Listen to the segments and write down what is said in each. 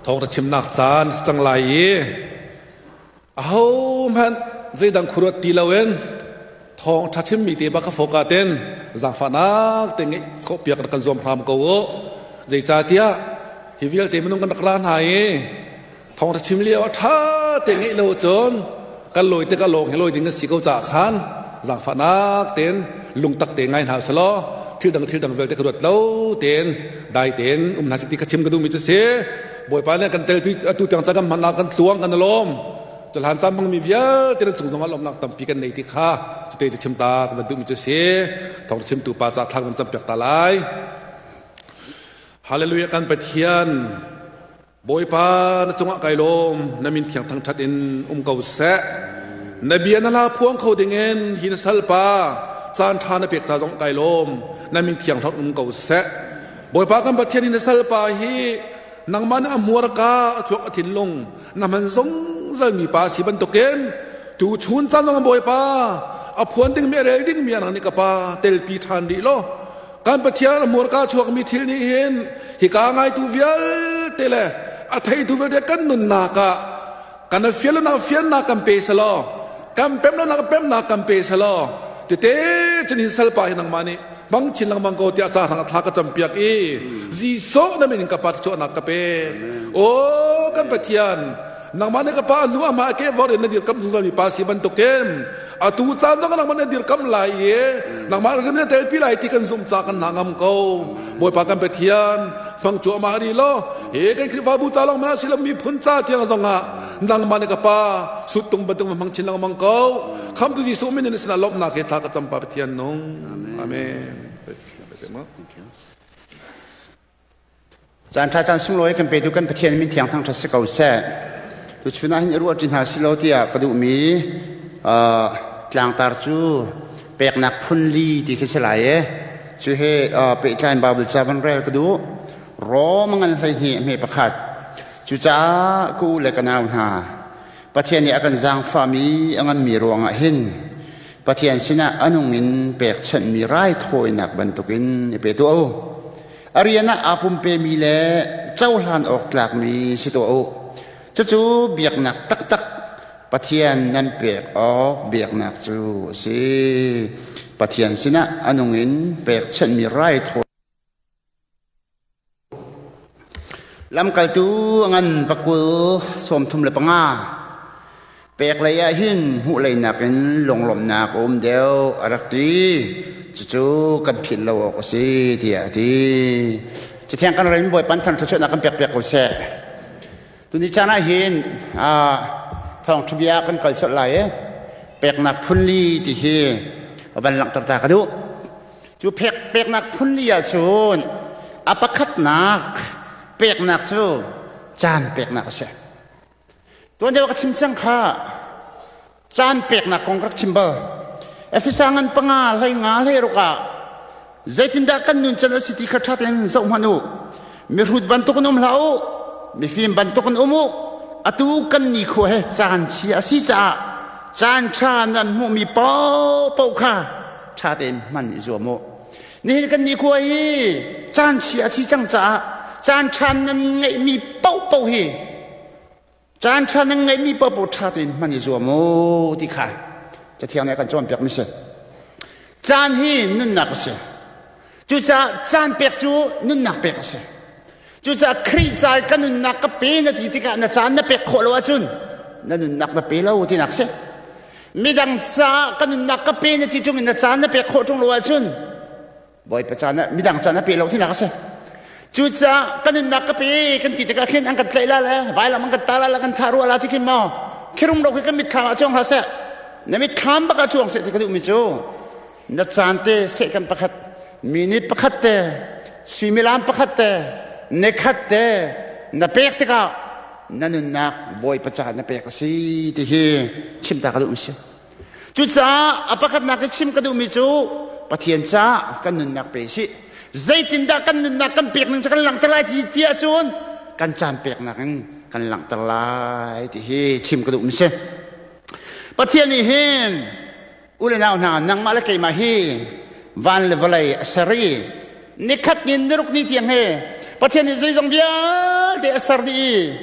Thawngtha chimnak caan si cang lai i ahohmanh zeidang khuaruat ti loin thawngtha chimmi te bak kha foka ten zaangfahnak te ngeih khawh piak rak kan zuam hram ko u. Zeicahtiah hi vialte minung kan rak ra hna i thawngtha chim lio ah ṭha te ngeih lo cun kan lawi tikah lawng hi lawi ding a si ko caah khan zaangfahnak tein lungtak te ngai hna selaw thil dang thil dang vialte ka ruat lo tein dai tein um hna sih ti kha chim ka duhmi cu si. Bawipa nih kan telpi atu tiang ca kan hman ah kan tluang kan lawm. Cuhlan caan hmangmi vialte nan cung zongah lawmhnak tampi kan nei ti kha cute cu chim ta ka van duhmi cu si. Thawng chimtu pa ca thla kan campiak ta lai. Hallelujah. Kan Pathian Bawipa, na cungah kai lawm, na min thiang thangṭhat in um ko seh. Na bia na hla phuang kho dingin hi na salpa caan ṭha na pek ca zong kai lawm, na min thiang hlorh um ko seh. Bawipa kan Pathian, hi na salpa hi nangmah nih a hmurka, a thluak, a thinlung na hman zungzal mi pa si bantukin tu chun caan zong Bawipa a phuan dingmi, a rel dingmi ah nang nih ka pa telpi ṭhan rih law kan Pathian hmurka chuakmi thil nih hin hika ngaitu vialte le a theitu vialte kan nunnak ah kan fial lonak fiannak kan pe selaw, kan pem lonak pemnak kan pe selaw, tete cun hin salpa hi nangmah nih hmang chin lengmang ko tiah ca hrang thla ka campiak i Jesuh na min in ka pa chuahnak ka pe. O kan Pathian, nangmah nih ka pa nu amah ke vor in na dirkam zungzal mi pa si bantukin atu caan zong nangmah na dirkam lai i nangmah rim na telpi lai ti kan zumh ca kan hna ngam ko. Bawipa kan Pathian, hmang cu amah ri lo he kan Khrihfabu ca lawng mana silam miphun ca tiang zong ah nangmah nih ka pa suttung bantuk hmang chin lengmang ko. Khamtu Jesuh min in sinah lawmhnak he thla ka cam, Pa Pathian nung. Amen. Caan ṭha caan sunglawi kan petu kan Pathian min thiang thangṭhat si ko seh. Tuchun ah hin i ruah ṭi hna si law tiah ka duhmi tlangtar cu peknak phunli ti khi si lai e. Cu he pehtlai in Bible ca van rel ka duh. Rom ngan 12 hme 1. Cucaah ka u le ka nau hna, Pathian nih a kan zaangfahmi a nganmi ruangah hin Pathian sinah a nung in pekchanhmi raithawinak bantukin i pe tuah u. A rian ah aa pumpemi le cohlan awk tlakmi si tuah u. Cucu biaknak taktak Pathian nan pek awk biaknak cu a si. Pathian sinah a nung in pekchanhmi raithawi Lamkaltu a ngan pakul 35. Pek lei ah hin hmuh lei nakin lunglawmhnak a um deuh a rak ti. Cucu kan philh lo awk a si tiah a ti. Cathiang kan rel Bawipa thang thluachuahnak kan pek piak ko seh. Tuni caan ah hin thawngṭha bia kan kal colh lai i peknak phunli ti hi van langhter ta ka duh. Cu peknak phunli ahcun a pakhatnak peknak cu caan peknak a si. Tuan deuh ka chim cang kha, caan peknak kong ka rak chim bal. Efesa ngan 5 hlei 5 hlei 6 ah zeitindah kan nun can a si ti kha ṭha tein zoh hmanh u. Mihrut bantuk in um hlah u, mifim bantuk in um u. Atu kan nikhua he caan chia a si caah caan ṭha nan hmuhmi paohpaoh kha ṭha tein hman i zuam u. Nihin kan nikhua hi caan chia a si cang caah caan ṭha nan ngeihmi paohpaoh hi, caan ṭha nan ngeihmi paohpaoh ṭha tein hman i zuam u ti kha Cathiang nih a kan cawnpiakmi si. Caan hi nunnak a si. Cucaah caan pek cu nunnak pek a si. Cucaah Khrih ca i ka nunnak ka pe na ti tikah na caan na pek khawh lo ahcun na nunnak na pe lo tinak si. Midang caah ka nunnak ka pe na ti ṭung in na caan na pek khawh ṭung lo ahcun Bawipa caan ah midang caan a pe lo tinak a si. Cucaah ka nunnak ka pe kan ti tikah khin an kan tlaih la le vailam an kan ta la le kan thah rua la ti khin maw khirum lo khi kan mitthlam ah cuang hlah seh. Na mitthlam bak ah cuang seh ti ka duhmi cu na caan te sehkan pakhat, minute pakhat te, suimilam pakhat te, nikhat te na pek tikah na nunnak Bawipa caan na pek a si ti hi chim ta ka duhmi si. Cucaah a pakhatnak i chim ka duhmi cu Pathian caah kan nunnak pe si. Zeitindah kan nunnak kan pek ning cu kan langhter lai ti ti ahcun kan caan peknak in kan langhter lai ti hi chim ka duhmi si. Pathian nih hin u le nau hna, nangmah le keimah hi van le vawlei a ser i nikhat ni niruk ni tiang he Pathian nih zeizong vialte vialte a ser dih i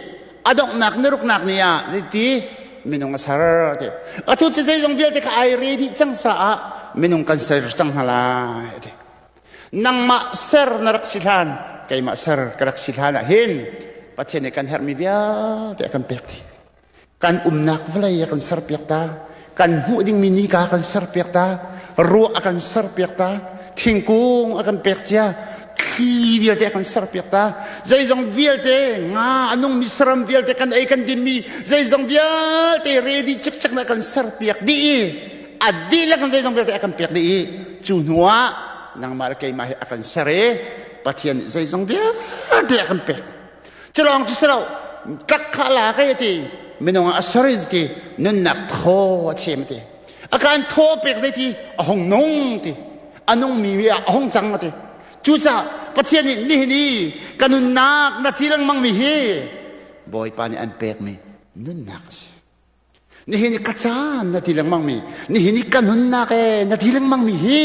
a donghnak niruknak ni ah zeiti minung a ser ti. Atu cu zeizong vialte kha ai re dih cang caah minung kan ser cang hna lai ti. Nangmah ser na rak si hlan, keimah ser ka rak si hlan ah hin Pathian nih kan herhmi vialte a kan pek dih. Kan umnak vawlei a kan serpiak ta, kan hmuh dingmi nika a kan serpiak ta, ruah a kan serpiak ta, thingkung a kan pek cia, thli vialte a kan serpiak ta, zeizong vialte nga a nungmi saram vialte kan ei kan dinmi zeizong vialte ready cikcek na kan serpiak dih i a dihlak in zeizong vialte a kan pek dih i cu hnuah nangmah le keimah hi a kan ser i Pathian nih zeizong vialte a kan pek. Culawng cu si lo, tlak kha la ka ti minung ah a ser ti nunnak thaw a chem ti. A kan thaw pek zei ti a hung nung ti. A nung mi ah a hung cang ti. Cucaah Pathian nih nihin i ka nunnak na thi lengmang mi hi Bawipa nih an pekmi nunnak a si. Nihin i ka caan na ti lengmang mi, nihin i ka nunnak e na ti lengmang mi hi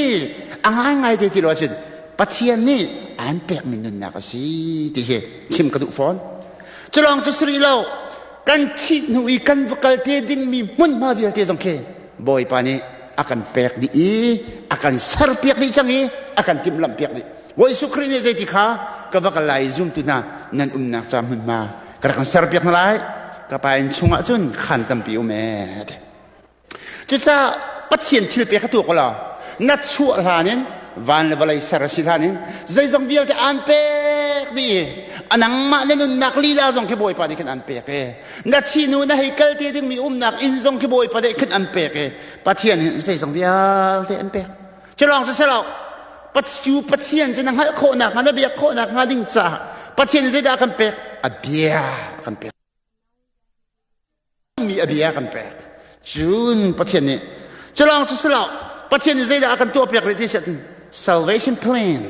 a ngaingai te ti lo ahcun Pathian nih aan pekmi nunnak a si ti hi chim ka duh fawn. Culawng cu si rih lo, kan thih hnu i kan va kal te dingmi hmunhma vialte zong khi Bawipa nih a kan pek dih i a kan serpiak dih cang i a kan timhlamh piak dih. Bawi Jesuh Khrih nih zeiti kha ka va kal lai zumtu hna nan umnak ca hmunhma ka rak kan serpiak hna lai ka pa inn chungah cun khaan tampi um ee ti. Cucaah Pathian thil pek a tuah ko lo na chuah hlan in van le vawlei ser a si hlan in zeizong vialte aan pek dih i a nangmah na nunnak lila zong khi Bawipa nih khin an pek i na thinu na hei kal te dingmi umnak inn zong khi Bawipa nih khin an pek i Pathian hin zeizong vialte an pek. Culawng cu si lo cu Pathian cu na hngalh khawhnak hnga na biak khawhnak hnga ding caah Pathian nih zeidah a kan pek? A bia a kan pek. Mi a bia a kan pek. Cun Pathian nih culawng cu si lo Pathian nih zeidah a kan tuahpiak rih ti si salvation plan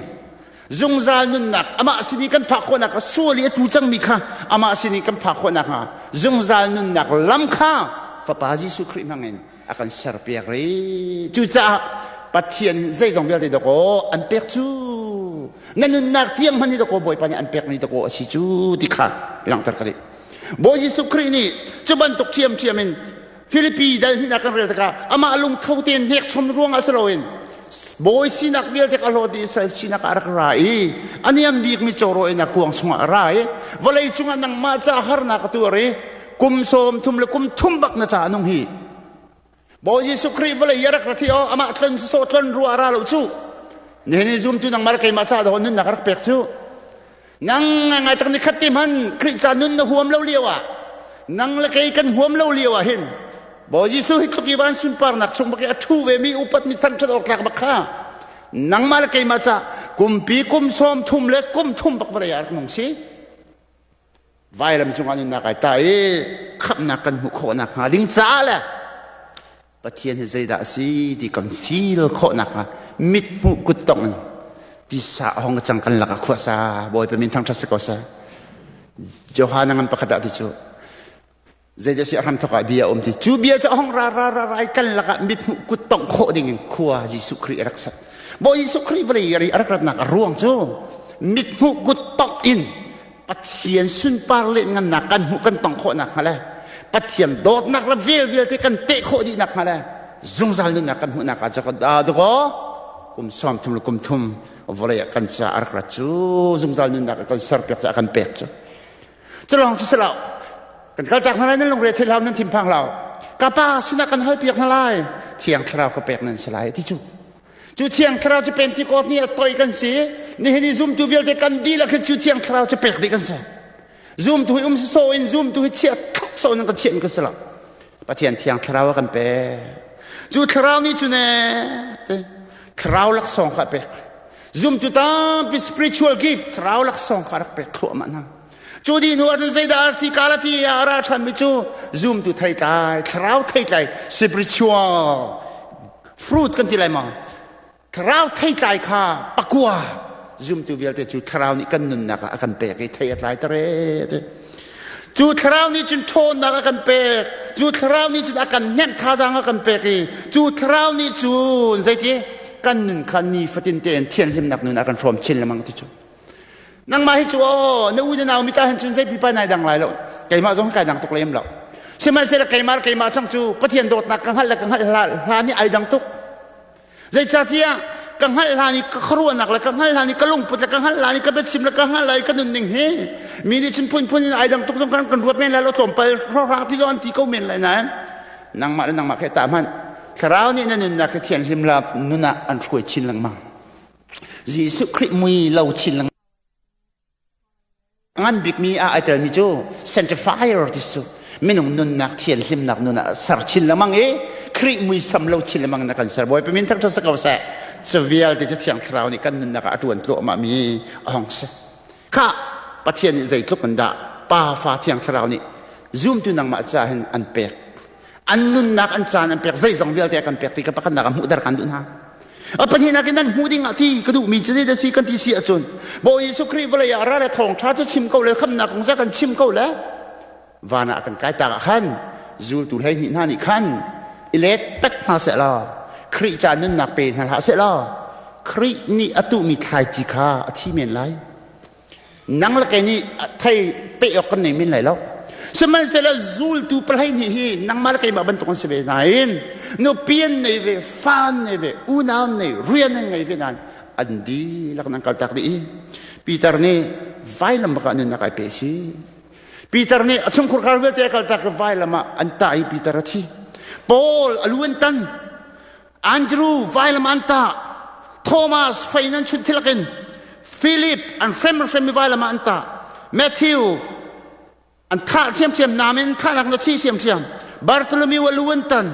zungzal nunnak amah sin i kan phak khawhnak a sual i a tu cangmi kha amah sin i kan phak khawhnak hnga zungzal nunnak lam kha Fapa Jesuh Khrih hmangin a kan serpiak rih. Cucaah Pathian zeizong vialte dakaw an pek cu na nunnak tiang hmanh hi dakaw Bawipa nih an pekmi dakaw a si cu ti kha langhter ka dih. Bawi Jesuh Khrih nih cu bantuk ṭhiamṭhiam in Filipi dal hnihnak kan rel tikah amah lungtho tein hnekchom ruangah si loin bawi sinak vialte ka hlawt i sal sinak ah a rak ra i a niam bikmi cawraw in a kuang chungah a ra i vawlei cungah nangmah ca harnak a tuar i kum sawm thum le kum thum bak na ca nung hi Bawi Jesuh Khrih vawlei a rak ra thi o amah tlon so tlon rua ra lo cu nihin i zum tu nangmah keimah ca dah nunnak rak pek cu nang ngai tak ni khat te hman Khrih ca nun na huam lo lio ah nang le kei kan huam lo lio ah hin Bawi Jesuh hi tluk i van sunparnak chung bak i a thu ve mi upat mi thangthat awk tlak bak kha nangmah le keimah ca kumpi kum sawm thum le kum thum bak vawlei ah rak nung si Vailam cungah nunnak ai ta i khamhnak kan hmuh khawhnak hnga ding caah le Pathian hi zeidah a si ti kan feel khawhnak hnga mithmuh kuttongh in tisa a hong cang kan lakah khuasa Bawipa min thangṭhat si ko seh. Johan a ngan pakhat ah ti cu zeidah si a hramthawk ah bia a um ti cu bia cu a hong ra ra ra rai kan lakah mithmuh kuttongh khawh ding in khua Jesuh Khrih a rak sak. Bawi Jesuh Khrih vawlei a rak ratnak a ruang cu mithmuh kuttongh in Pathian sunpar le ngannak kan hmuh kan tong khawh nakhnga le Pathian dawtnak le vel vialte kan teh khawh dih nakhnga le zungzal nunnak kan hmuh nak ah dakaw kum sawm thum le kum thum vawlei ah kan ca a rak rat cu zungzal nunnak kan serpiak ca kan pek cu culawng cu si lo kan kaltak hna lai nan lungre thei hlau nan thinphang hlau ka pa sinah kan halpiak hna lai thiang thlarau ka pek nan si lai ti cu Cu thiang thlarau cu Pentecost ni a toi kan si. Nihin i zumtu vialte kan dihlak hi cu thiang thlarau cu pek dih kan si. Zumtu hi um so in zumtu hi chiah thok so in kan chiah kan si lo. Pathian thiang thlarau a kan pek. Cu thlarau nih cu ne thlarau laksawng kha a pek. Zumtu tampi spiritual gift thlarau laksawng kha rak pek thluahmah hna. Cu dih hnu ahcun zeidah a si kala ti a ra ṭhanmi cu zumtu theitlai, thlarau theitlai, spiritual fruit kan ti lai maw thlarau theitlai kha pakua zumtu vialte cu thlarau nih kan nunnak ah a kan pek i thei a tlai tere te cu thlarau nih cun ṭhawnnak a kan pek cu thlarau nih cun a kan hnemh thazaang a kan pek i cu thlarau nih cun zeiti kan nun kha ni fatin tein thianhlimnak nun a kan hrawm chin lengmang ti cu. Nangmah hi cu aw na u na nau mi ta hin cun zei pipa nai dang lai lo. Keimah zong kai dang tuk lem lo. Sihmanhsehlaw keimah keimah chang cu Pathian dawtnak ka hngalh le ka hngalh hlan hi ai dang tuk. Zeicahtiah ka hngalh hlan i ka khuaruahnak le ka hngalh hlan i ka lungput le ka hngalh hlan i ka biachim le ka hngalh hlan i ka nunning hi mi nih cun phunphun in ai dang tuk zong kan kan ruat men lai lo tlawmpal hrawkhrang ti zong an ti ko men lai nain nangmah le nangmah khe ta hmanh thlarau nih na nunnak hi thianghlim la nun ah an hruai chin lengmang. Jesuh Khrih mui lo chin lengmang. Ngan bikmi ah ai telmi cu sanctifier ti cu minung nunnak thianhlimnak nun ah ser chin lengmang i Khrih muisam lo chin lengmang na kan ser. Bawipa min thangṭhat si ko seh. Cu vialte cu Thiang Thlarau nih kan nunnak ah a ṭuan tluahmah mi a hong si. Kha Pathian nih zeitluk in dah Pa Fa Thiang Thlarau nih zumtu nangmah ca hin an pek. An nunnak an caan an pek zeizong vialte a kan pek ti ka pakhatnak ah hmuhter kan duh hna. A pahnihnak in nan hmuh ding ah ti ka duhmi cu zeidah si kan ti si ahcun Bawi Jesuh Khrih vawlei ah ra le thawngṭha cu chim ko le khamnak kong cu kan chim ko le van ah kan kai tak ah khan zultu 12 hna nih khan i let pek hna seh law Khrih ca nunnak pe hna hlah seh law Khrih nih a tuhmi thlaici kha a thi men lai. Nang le kei nih thei pe awk kan nei men lai lo. Sihmanhsehlaw zultu 12 hi nangmah le keimah bantuk an si ve nain nupi an nei ve, fa an nei ve, unau an nei, rian an ngei ve nain an dihlak in an kaltak dih i Peter nih vailam bak ah nunnak ai pe si. Peter nih a chungkhur khar vialte a kaltak i vailam ah an tah i Peter a thi. Paul a lu an tan. Andrew vailam an tah. Thomas fei nan chunh thilak in Philip an hrem hrem i vailam ah an tah. Matthew an thah ṭhiamṭhiam nam in thahnak na thi ṭhiamṭhiam. Bartholomew a lu an tan.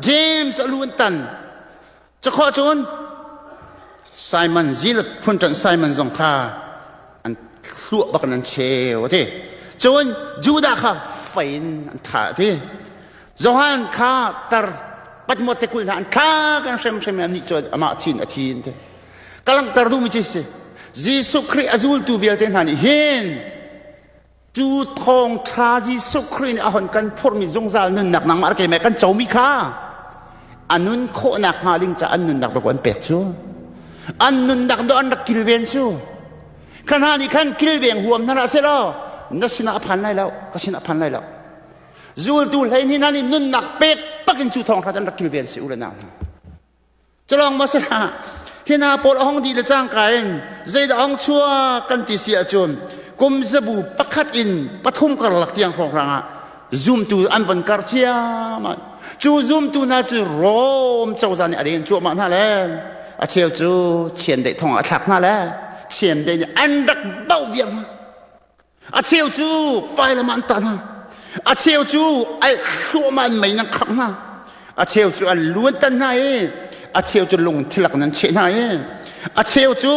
James a lu an tan. Cakhawh cun Simon Zealot phunṭanh Simon zong kha an hluah bak in an cheu a ti. Cun Judah kha fei in an thah a ti. Johan kha tar Patmos tikulh hna an thlak an hrem hrem i annih cu amah thin a thi an ti. Ka langhter duhmi cu si Jesuh Khrih a zultu vialte hna nih hin cu thawngṭha Jesuh Khrih nih a hon kan phurhmi zungzal nunnak nangmah keimah kan comi kha a nun khawhnak hnga ding ca an nunnak dawk an pek cu an nunnak dawh an rak kilven cu kha hna nih khan kilveng huam hna hlah selaw na sinah a phan lai lo ka sinah a phan lai lo Zultu 12 hna nih nunnak pek pakin cu thawngṭha cu an rak kilven si u le nau hna. Culawng maw si hlah, hi hna pawl a hong dih le cangka in zeidah hong chuak kan ti si ahcun kum zabu pakhat in pathum karlak tiang hrawnghrang ah zumtu an von kar ciammam. Cu zumtu hna cu Rom cozah nih a den cuahmah hna le a cheu cu chiandeih thong ah a thlak hna le chiandeih nih an rak bauh viar hna. A cheu cu vailam ah an tah hna. A cheu cu ai hluahmah in mei nan khangh hna. A cheu cu an lu an tan hna i a cheu cu lung thilak in an cheh hna i a cheu cu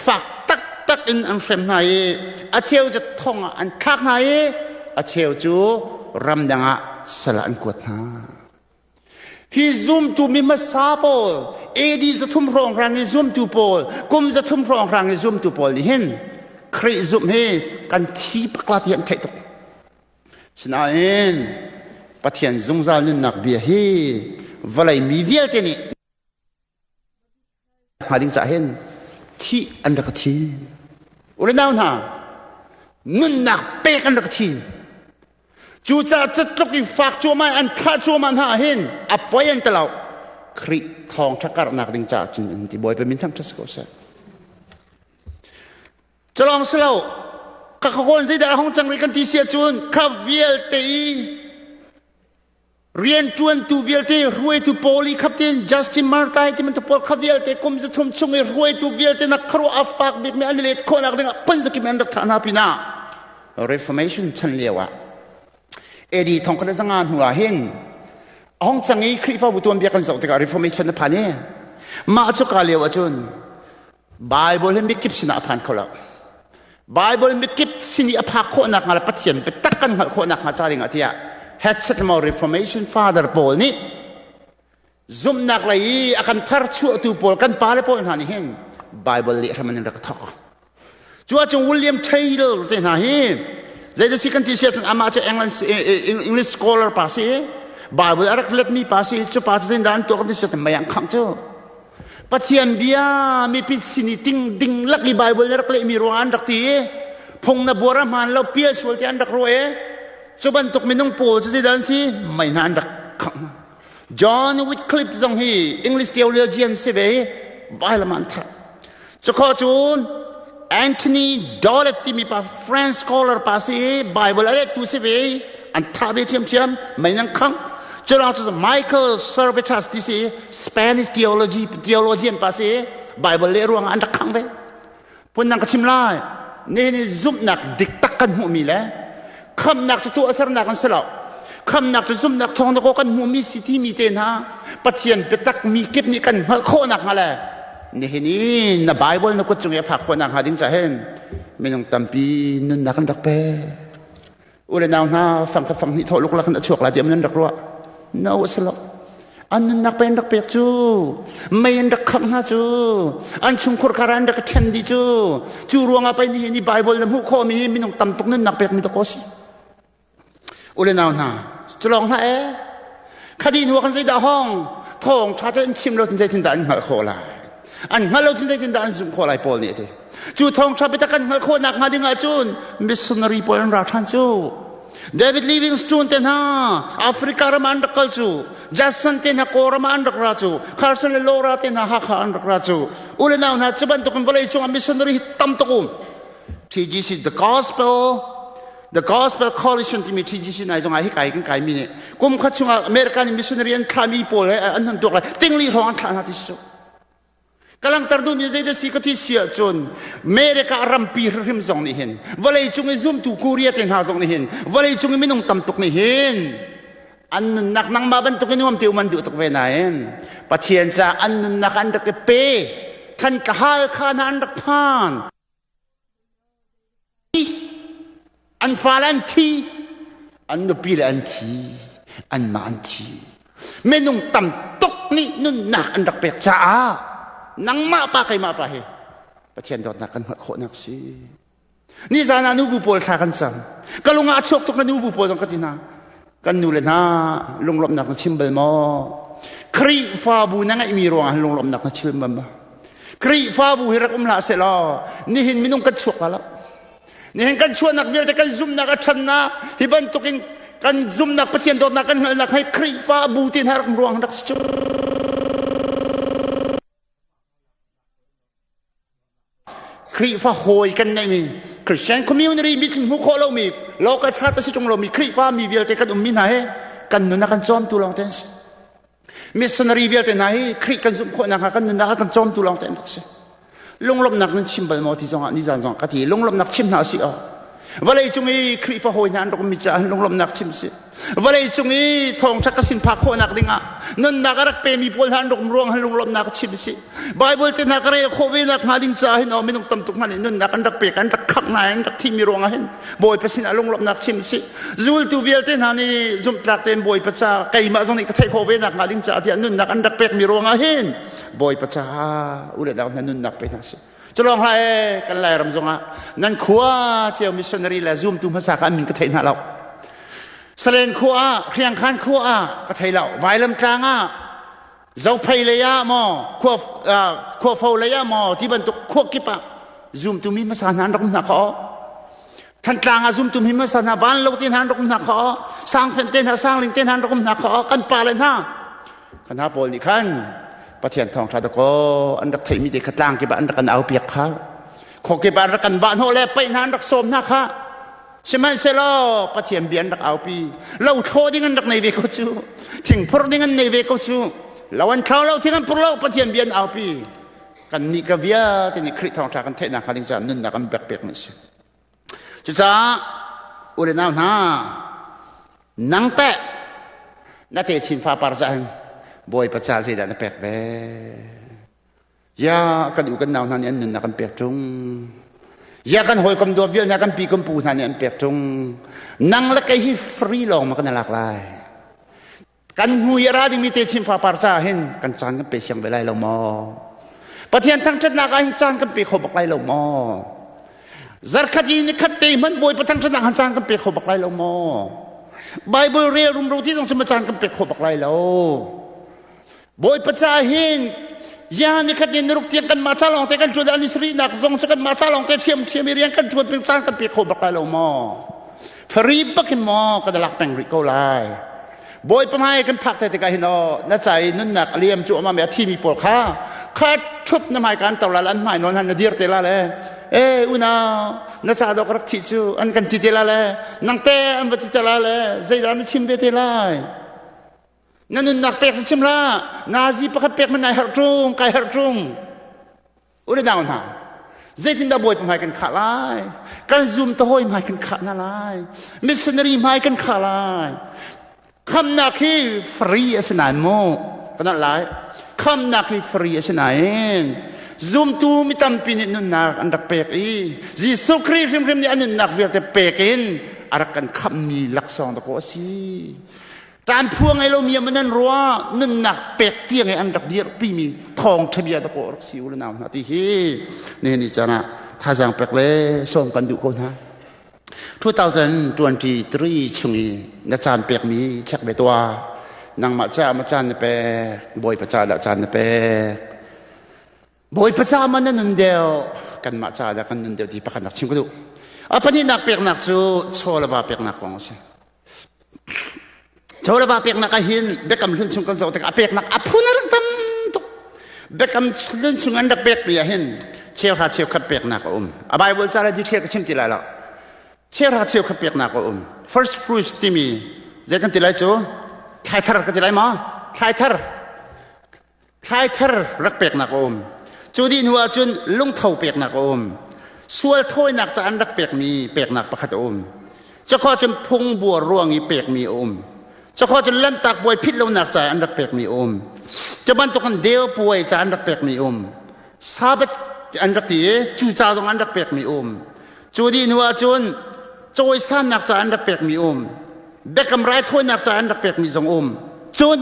fak taktak in an hrem hna i a cheu cu thong ah an thlak hna i a cheu cu ramdang ah sal ah an kuat hna. Hi zumtu mi hmasa pawl AD 300 hrawnghrang i zumtu pawl kum 300 hrawnghrang i zumtu pawl nih hin Khrih zumh hi kan thi pakla ti an theih tuk. Sinain Pathian zungzal nunnak bia hi vawlei mi vialte nih hnga ding caah hin thih an rak thi. U le nau hna, nunnak pek an rak thi. Cucaah catluk i fak cuahmah an thah cuahmah hna ah hin a poi an ti lo. Khrih thawngṭha karhnak ding caah cun an ti Bawipa min thangṭhat si ko seh. Culawng si lo, ka khawn zeidah a hong cang rih kan ti si ahcun kha vialte i Rianṭuantu vialte hruaitu pawl i khaptin Justin Martyr ti bantuk pawl kha vialte kum 300 chung i hruaitu vialte na khuaruah a fak bikmi an i let khawhnak dingah phunzakim an rak thah hna pinah Reformation chan lio ah AD 1500 hnu ah hin a hong cang i Khrihfabu tuanbia kan zoh tikah Reformation a phan i mah cu ka lio ahcun Bible hi mikip sinah a phan kho lo. Bible mikip sin i a phak khawhnak hnga le Pathian biatak kan hngalh khawhnak hnga ca dingah tiah Headset maw Reformation Father pawl nih zumhnak lei i a kan tharchuahtu pawl kan pale pawl hna nih hin Bible leh hram an rak thawk. Cu ahcun William Taylor te hna hi zeidah si kan ti si ahcun amah cu English scholar pa si Bible a rak letmi pa si cu pa cu zeidah an tuah kan ti si ahcun mei an khangh cu. Pathian bia mipi sin i ting ding lak i Bible na rak lehmi ruangah an rak ti i phung na buar a hmaan lo pial sual ti an rak ruah i cu bantuk minung pawl cu zeidah an si mei hna an rak khangh hna. John Wycliffe zong hi English theologian si ve i vailam ah an thah. Cukhawh cun Anthony Dolet timi pa French scholar pa si i Bible a lettu si ve i an thah ve ṭhiamṭhiam mei nan khangh. Curuang cu Michael Servetus ti si i Spanish theology theologian pa si i Bible leh ruangah an rak khangh ve. Phundang ka chim lai. Nihin i zumhnak dik tak kan hmuhmi le khamhnak cu tuahsernak an si lo. Khamhnak cu zumhnak thawng dakaw kan hmuhmi si timi te hna Pathian biatak mi kip nih kan hngalh khawh nakhnga le nihin i na Bible na kut cung i a phak khawh nakhnga ding ca hin minung tampi nunnak an rak pe. U le nau hna fang kha fang hnih thawh luklak in a chuak lai tiah nan rak ruah. No a si lo. An nunnak pe an rak pek cu mei an rak khangh hna cu an chungkhur kar an rak ṭhen dih cu cu ruangah pei nihin i Bible na hmuh khawhmi hi minung tam tuk nunnak pekmi dakaw si. U le nau hna cu lawng hlah ee khadi hnu ah kan zeidah hong thawng ṭha cu an chim lo tin zeitin dah an hngalh khawh lai an hngalh lo cun zeitin dah an zumh khawh lai Paul nih a ti cu thawngṭha biatak kan hngalh khawh nakhnga ding ahcun missionary pawl an ra ṭhan cu David Livingstone te hna Africa ram an rak kal cu Jackson te hna Kawlram an rak ra cu Carson le Laura te hna Hakha an rak ra cu u le nau hna cu bantukin vawlei cungah missionary hi tam tuk um TGC the Gospel Coalition timi TGC nai zong ah hi kai kan kai mi nih kum khat chungah American missionary an thlami pawl he an han tuak lai tingli hrawng an thlah hna ti si Ka langhter duhmi zeidah si ka thi si ahcun America rampi hrim zong nih hin vawlei cung i zumtu Korea te hna zong nih hin vawlei cung i minung tam tuk nih hin an nunnak nangmah bantuk in nuam te um an duh tuk ve nain Pathian ca an nunnak an rak i pe than ka hal kha hna an rak phan An fale an thi, an nupi le an thi, anmah an thi. Minung tam tuk nih nunnak an rak pek caah nangmah pa keimah pa hi Pathian dawtnak kan hngalh khawhnak si. Nizan ah nubu pawl thla kan cam. Ka lung ah a chuak tuk na nubu pawl zong ka ti hna. Kan nu le hna lunglawmhnak na chim bal maw? Khrihfabu na ngeihmi ruangah lunglawmhnak na chim bal maw? Khrihfabu hi rak um hlah sehlaw nihin minung kan chuak la lo. Nihin kan chuahnak vialte kan zumhnak a ṭhannak hi bantukin kan zumhnak Pathian dawtnak kan hngalhnak hi Khrihfabu ti hna rak ruang rak si cu. Khrihfa hawi kan neihmi Christian community mi hmuh khawh lomi local church a si ṭung lomi Khrihfa mi vialte kan ummi hna hi kan nun a kan cawmtu lawng te an si. Missionary vialte hna hi Khrih kan zumh khawh nakhnga kan nunnak a kan cawmtu lawng te an rak si. Lunglawmhnak nan chim bal maw ti zongah nizan zong ka ti lunglawmhnak chim hna usih aw. Vawlei cung i Khrihfa hawi hna an rak ummi caah lunglawmhnak chim si. Vawlei cung i thawngṭha ka sin phak khawhnak dingah nunnak a rak pemi pawl hna an rak um ruang han lunglawmhnak chim si. Bible te hna ka rel khawh ve nak hnga ding caah hin aw minung tam tuk hna nih nunnak an rak pek an rak khangh hna an rak thimi ruangah hin Bawipa sinah lunglawmhnak chim si. Zultu vialte hna nih zumhtlak tein Bawipa ca keimah zong nih ka theih khawh ve nak hnga ding caah tiah nunnak an rak pekmi ruangah hin Bawipa caah u le nau hna nunnak pe hna si. Culawng hlah ee kan Lairam zongah nan khua cio missionary le zumtu hmasa kha an min ka thei hna lo. Salen khua ah, Hriangkhan khua ah ka thei lo. Vailam tlang ah Zophei lei ah maw khua khuafo lei ah maw ti bantuk khua kip ah zumtu mi hmasa hna an rak um hna kha Thantlang ah zumtu mi hmasa hna vanlo te hna an rak um hna kha Sangfen te hna Sangling te hna an rak um hna kha kan pa le hna kan hna pawl nih khan Pathian thawngṭha dakaw an rak theihmi te kha tlang kip ah an rak kan au piak kha khaw kip ah an rak kan vah hnawh le paih hna an rak sawm hna kha sihmanhsehlaw Pathian bia an rak aupi lo thlawh ding an rak nei ve ko cu thing phurh ding an nei ve ko cu lo an thlo lo thing an phur lo Pathian bia an aupi kan nih ka vialte nih Khrih thawngṭha kan theihnak hnga ding caah nunnak an pek pek mi a si cucaah u le nau hna Nang teh na techin fapar cah hin Bawipa ca zeidah na pek ve? Ya kan u kan nau hna nih an nunnak an pek ṭung. Ya kan hawikom dawt vial hna kan pi kan pu hna nih an pek ṭung. Nang le kei hi free lawng ma kan i lak lai. Kan hnu i a ra dingmi techin fapar caah hin kan caan kan pe siang ve lai lo maw? Pathian thangṭhatnak ah hin caan kan pe kho bak lai lo maw? Zarkhat i nikhat te hmanh Bawipa thangṭhatnak han caan kan pe kho bak lai lo maw? Bible rel rumro ti zong cu ma caan kan pe kho bak lai lo. Bawipa ca hin Ya ni khat ni nuruk tiang kan mah ca lawng te kan ṭuan ani sarih nak zong cu kan mah ca lawng te ṭhiam ṭhiam i rian kan ṭuan peng caan kan pe kho bak lai lo maw? Fari bak in maw kan lak peng rih ko lai. Bawipa hmai kan phak te tikah hin aw na ca i nunnak a liam cu amah a thimi pawl kha kha ṭhup na hmai kan to la an hmai nawn han na dir te la le e unau na ca dawk rak thih cu an kan ti te la le nang te an va ti te la le zeidah na chim ve te lai na nunnak pek chim la nazi pakhat pek man nai harh ṭung kai harh ṭung ule nau hna zeitindah bawipa hmai kan khah lai kan zum ta hawi hmai kan khah hna lai missionary hmai kan khah lai khamnak hi free a si nain mu kan lai khamnak hi free a si nain zumtu mi tampi nih nunnak an rak pek i Jesuh Khrih hrimhrim nih a nunnak vialte pek in a rak kan khammi laksawng dakaw a si Taan phu a ngei lomi ah nan ruah nunnak pek tiang i an rak dirpimi thawngṭha bia dakaw rak si u le nau hna ti hi nihin ni caan ah thazaang pek le sawm kan duh ko hna. 2023 chung i na caan pekmi check ve tuah. Nangmah caah ma caan na pek, Bawipa caah dah caan na pek. Bawipa caah ma na nun deuh, kanmah caah dah kan nun deuh ti pakhat nak chim ka duh. A pahnihnak peknak cu chaw le va peknak kong a si. Chaw le va peknak ah hin biakam hlun chung kan zoh tikah a peknak a phun a rak tam tuk. Biakam hlun chung an rak pekmi ah hin cheuhra cheukhat peknak a um. A Bible ca le detail ka chim ti lai lo. Cheuhra cheukhat peknak a um. First fruits timi zei kan ti lai cu? Thlaithar ka ti lai maw? Thlaithar. Thlaithar rak peknak a um. Cu dih hnu ahcun lungtho peknak a um. Sual thawinak ca an rak pekmi peknak pakhat a um. Cakhaw cun phungbuar ruang i pekmi a um. Cakhaw cun lanhtak puai philh lonak ca an rak pekmi a um. Cu bantukin deu puai ca an rak pekmi a um. Sabbath an rak ti i cu ca zong an rak pekmi a um. Cu dih hnu ahcun cawisannak ca an rak pekmi a um. Biakam raithawinak ca an rak pekmi zong a um. Cun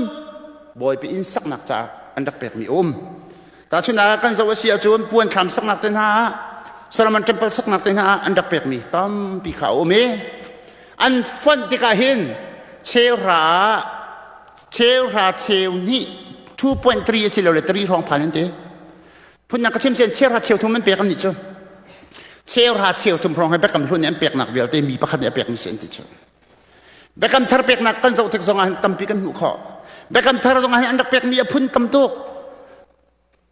Bawipa inn saknak caah an rak pekmi a um. Tahchunhnak ah kan zoh a si ahcun puan thlam saknak te hna ah Solomon Temple saknak te hna ah an rak pekmi tampi kha a um i an fonh tikah hin cheuhra cheuhra cheu hnih 2.3 a si lo le 3 hrawng phan an ti. Phunnak ka chim sian cheuhra cheu thum an pek an nih cu. Cheuhra cheu thum hrawng he biakam hlun nih an peknak vialte mi pakhat nih a pekmi si an ti cu. Biakam thar peknak kan zoh tik zongah hin tampi kan hmuh khawh. Biakam thar zongah hin an rak pekmi a phun tam tuk.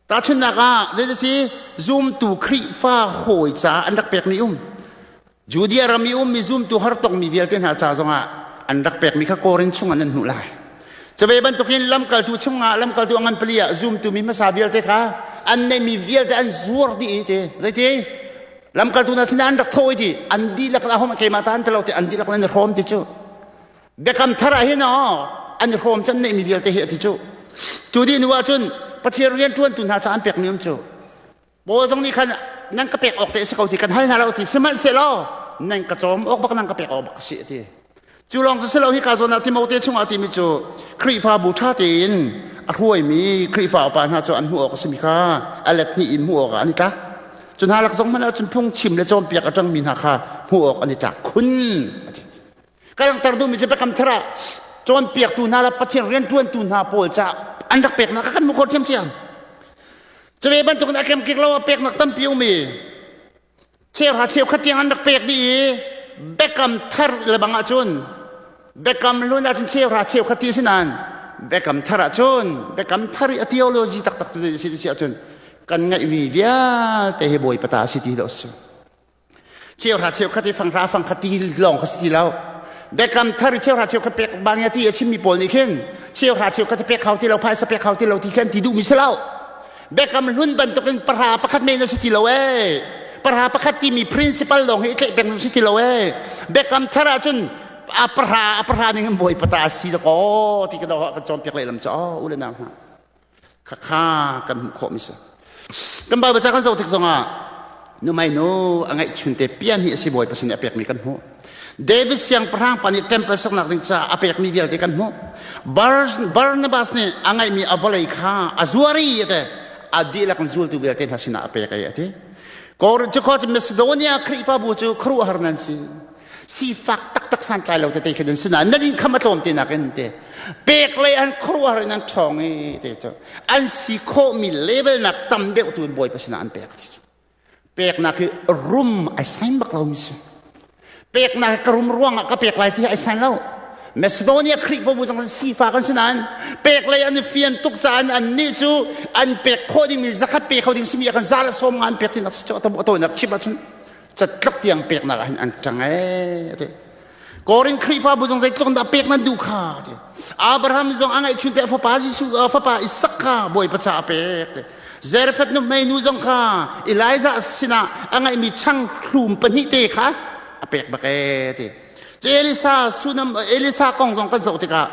Tahchunhnak ah zei si zumtu Khrihfa hawi caah an rak pekmi um. Judea ram i ummi zumtu hartongmi vialte hna ca zongah an rak pekmi kha Korin chungah nan hmuh lai. Cave bantukin lamkaltu chungah lamkaltu a ngan pali ah zumtu mi hmasa vialte kha an neihmi vialte an zuar dih i ti. Zeiti? Lamkaltu hna sinah an rak thawh i ti an dihlak la hom keimah ta an ti lo ti an dihlak an i hrawm ti cu biakam thar ah hin aw an i hrawm can neihmi vialte hi a ti cu cu dih hnu ah cun Pathian rian ṭuantu hna ca an pekmi um cu Paul zong nih khan nan ka pek awk te a si ko ti kan hal hna lo ti sihmanhsehlaw nan ka cawm awk bak nan ka pek awk bak a si a ti Cu lawng cu si lo hika zawn ah Timote chungah timi cu Khrihfabu ṭha tein a hruaimi Khrihfa upa hna cu an hmuh awk a simi kha a let hnih in hmuh awkah an i tlak. Cu hna lak zong hmanh ahcun phungchim le cawnpiak a ṭangmi hna kha hmuh awk an i tlak khun. A ti. Ka langhter duhmi cu biakam thar ah cawnpiaktu hna le Pathian rianṭuantu hna pawl caah an rak peknak kha kan hmuh khawh ṭhiamṭhiam. Cu ve bantukin a kemkik lo a peknak tampi um i Cheuhra cheukhat tiang an rak pek dih i biakam thar lebang ahcun biakam hlun ahcun cheuhra cheukhat ti si nain biakam thar ahcun biakam thar i a theology taktak tu zei si ti ahcun kan ngeihmi vialte hi Bawipa ta a si ti dawh si. Cheuhra cheukhat i fanghra fangkhat ti lawng kha si ti lo. Biakam thar i cheuhra cheukhat pek bang ti a chimmi pawl nih khin cheuhra cheukhat pek hau ti lo phaisa pek hau ti lo ti khan ti duhmi si lo. Biakam hlun bantukin pahra pakhat men a si ti lo ee. Pahra pakhat timi principle lawng hi i tlaih peng si ti lo ee. Biakam thar ahcun a pahra a pahra ning in bawipa ta a si dakaw ti ka do kan cawnpiak lehlam cu aw u le nau hna. Khakha kan hmuh khawh mi si. Kan Bible ca kan zoh tik zongah numai nu a ngeihchun te pian hi a si bawipa sin i a pekmi kan hmuh. David siangpahrang pa nih temple saknak ding caah a pekmi vialte kan hmuh. Barnabas nih a ngeihmi a vawlei kha a zuar i ate a dihlak in zultu vialte hna sinah a pek ai ati. Cu Macedonia Khrihfabu cu khuaruahhar nan si. Sifak taktak santlai lo tete khi nan si nain nan income a tlawm ti nakin te pek lei an khuaruahhar in an ṭhawng i te cu an si khawhmi level nak tam deuh tu in Bawipa sinah an pek ti cu. Peknak hi rum ai sign bak lomi si. Peknak hi ka rum ruangah ka pek lai ti ai sign lo. Macedonia Khrihfabu zong sifa kan si nain pek lei an i fian tuk caah an nih cu an pek khawh dingmi zakhat pe kho ding simi ah kan za le sawm nga an pek tinak si cu a tawinak chim ahcun catluk tiang peknak ah hin an ṭang ee ti. Korin Khrihfabu zong zeitluk dah pek nan duh kha ti. Abraham zong a ngeihchun te fapa Jesuh fapa Isak kha Bawipa ca a pek ti. Zarephath nuhmei nu zong kha Elijah sinah a ngeihmi chang hlum pahnih te kha a pek bak ee ti. Elisa Sunam Elisa kong zong kan zoh tikah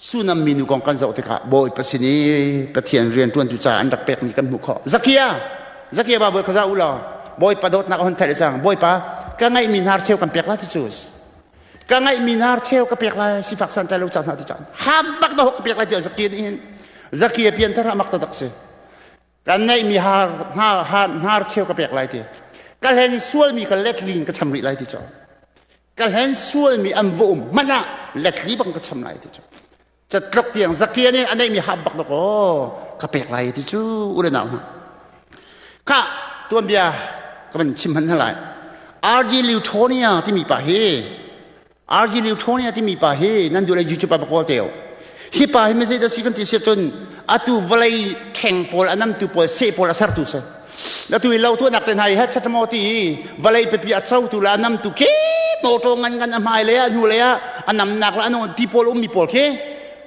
Sunam minu kong kan zoh tikah Bawipa sin i Pathian rianṭuantu ca an rak pekmi kan hmuh khawh. Zakia, Zakia ba bawi kha za u law Bawipa dawtnak a hun theih le cang. Bawipa, ka ngeihmi hnar cheu kan pek lai ti cu. Ka ngeihmi hnar cheu ka pek lai sifak santlai lo ca hna ti caan. Ha bak dah ka pek lai tiah Zakia nih hin Zakia pianthar ah mak taktak si. Kan ngeihmi har hnar cheu ka pek lai ti. Ka hlen sualmi ka let lin ka cham rih lai ti cu. Ka hlen sualmi an va um hmanh ah letli bang ka cham lai ti cu. Catluk tiang Zakia nih a neihmi hap bak dawk aw ka pek lai ti cu u le nau hna. Kha tuanbia ka van chim hman hna lai. R.G. Leutonia timi pa hi R.G. Leutonia timi pa hi nan duh le YouTube ah va kawl te Hi pa hi mizei dah si kan ti si cun atu vawlei ṭheng pawl a namtu pawl seh pawl a sertu si. Atu i lo tuahnak te hna i het mo ti i vawlei pipi a cotu le a namtu khi motor ngan ngan a hmai le a hnu le ah a namnak le a ti pawl ummi pawl khi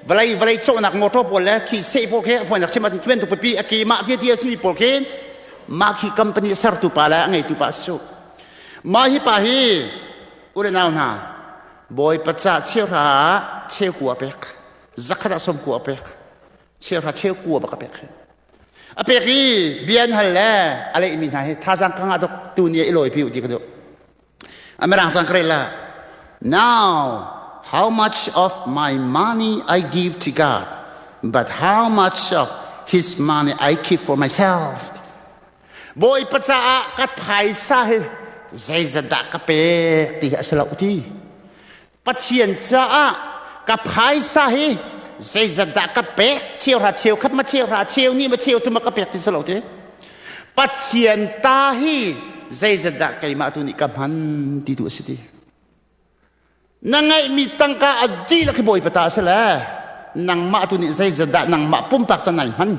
vawlei vawlei cawhnak motor pawl le khi seh pawl khi a fawinak chim ahcun bantuk pipi a ke mah ti ti a simi pawl khi mah khi company sertu pa le a ngeitu pa a si cu. Mah hi pa hi u le nau hna Bawipa ca cheuhra ah cheukua a pek. Zakhat ah sawmkua a pek. Cheuhra cheukua bak a pek. A pek i bia an hal le a lehmi hna hi thazaang ka ngah tuk tu ni i lawi pi u ti ka duh. A mirang cang ka rel la. Now, how much of my money I give to God, but how much of his money I keep for myself. Bawipa caah ka phaisa hi zeizat dah ka pek ti hi a si lo ti. Pathian caah ka phaisa hi zeizat dah ka pek cheuhra cheukhat ma cheuhra cheu ni ma cheu thum ma ka pek ti si lo ti. Pathian ta hi zeizat dah keimah tu nih ka hman ti tu a si ti. Na ngeihmi tangka a dihlak hi Bawipa ta a si le nangmah tu nih zeizat dah nangmah pumpak ca nai hman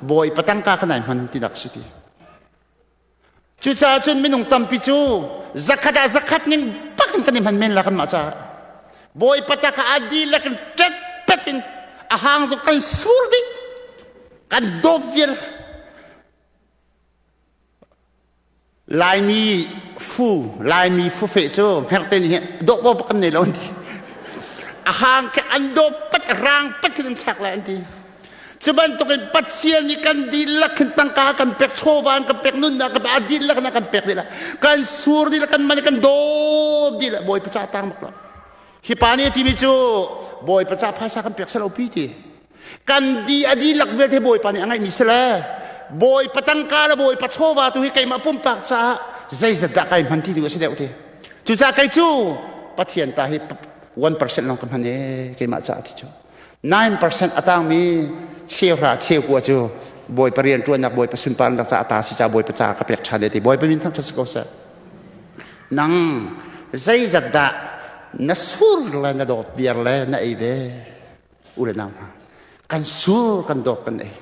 Bawipa tangka kha nai hman tinak si ti. Cucaah cun minung tampi cu zakhat ah zakhat ning bak in kan i hman men la kanmah caah. Bawipa ta kha a dihlak in ṭekpet in a hang zong kan sur dih kan dawp vial. Laimi fu, Laimi fufeh cu hmerte nih dawh paw kan nei lo an ti. A hang khi an dawh pat rang pat khin an chak lai an ti. Cu bantukin Pathian nih kan dihlak khin tangka kan pek, chawva an kan pek, nunnak kan pek, a dihlak in a kan pek dih Kan sur dih kan man kan dawp dih Bawipa ca tang bak lo. Hi pa nih a timi cu Bawipa ca phaisa kan pek selo pi ti. Kan di a dihlak vialte Bawipa nih a ngeihmi si le Bawipa tangka le Bawipa chawva tu hi keimah pumpak caah zeizat dah kai hman ti tu a si deuh ti. Cucaah kei cu Pathian ta hi 1% lawng ka hman e keimah caah ti cu. 9% a tangmi cheuhra cheukua cu Bawipa rian ṭuannak Bawipa sunparnak caah ta si caah Bawipa caah ka pek ṭhan e ti. Bawipa min thangṭhat si ko seh. Nang zeizat dah na sur le na dawt viar le na ei ve. U le nau hna kan sur kan dawp kan ei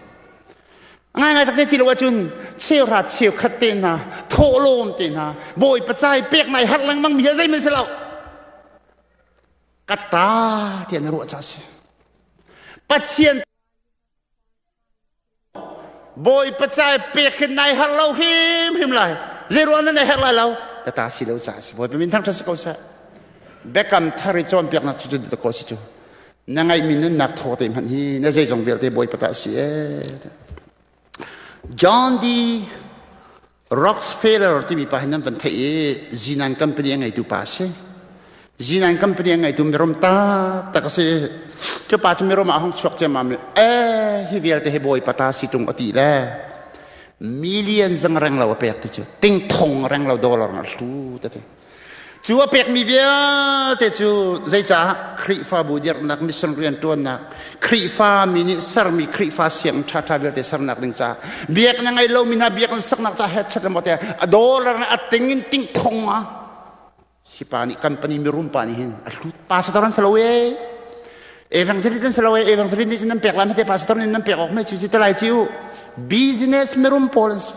ngai ngai tak ti lo ahcun cheuhra cheukhat te hna thawhlawm te hna bawipa cai pek nai har lengmang mi hi zeihmanh si lo ka ta tiah na ruah ca si Pathian Bawipa cai pek hin nai har lo hrimhrim lai. Zeiruang na nai har lai lo? Ka ta si lo ca si. Bawipa min thangṭhat si ko seh. Biakam thar i cawnpiaknak cu cu ko si cu. Na ngeihmi nunnak thaw te hmanh hi na zeizong vialte Bawipa ta si ee. John D. Rockefeller timi pa hi nan van theih i Zinan company a ngeitu pa a si. Zinan company a ngeitu mirum taktak a si. Cu pa cu mirum ah hung chuak ciammam i eh hi vialte hi bawipa ta si tung a ti le million zang reng lo a pek ti cu ting thong reng lo dollar na hlu te ti. Cu a pekmi vialte cu zeicah Khrihfabu dirhnak, mission rianṭuannak, Khrihfa mi nih sermi Khrihfa sianginn ṭhaṭha vialte sernak ding caah, biakinn a ngei lomi hna biakinn saknak caah hetchet le maw te a dollar a ting in ting thong ah hi pa nih company mirum pa nih hin a hlut pastor an si lo e evangelist an si lo e evangelist nih cun nan pek lai mate pastor nih nan pek awk me cu ci te lai ci u business mirum pawl an si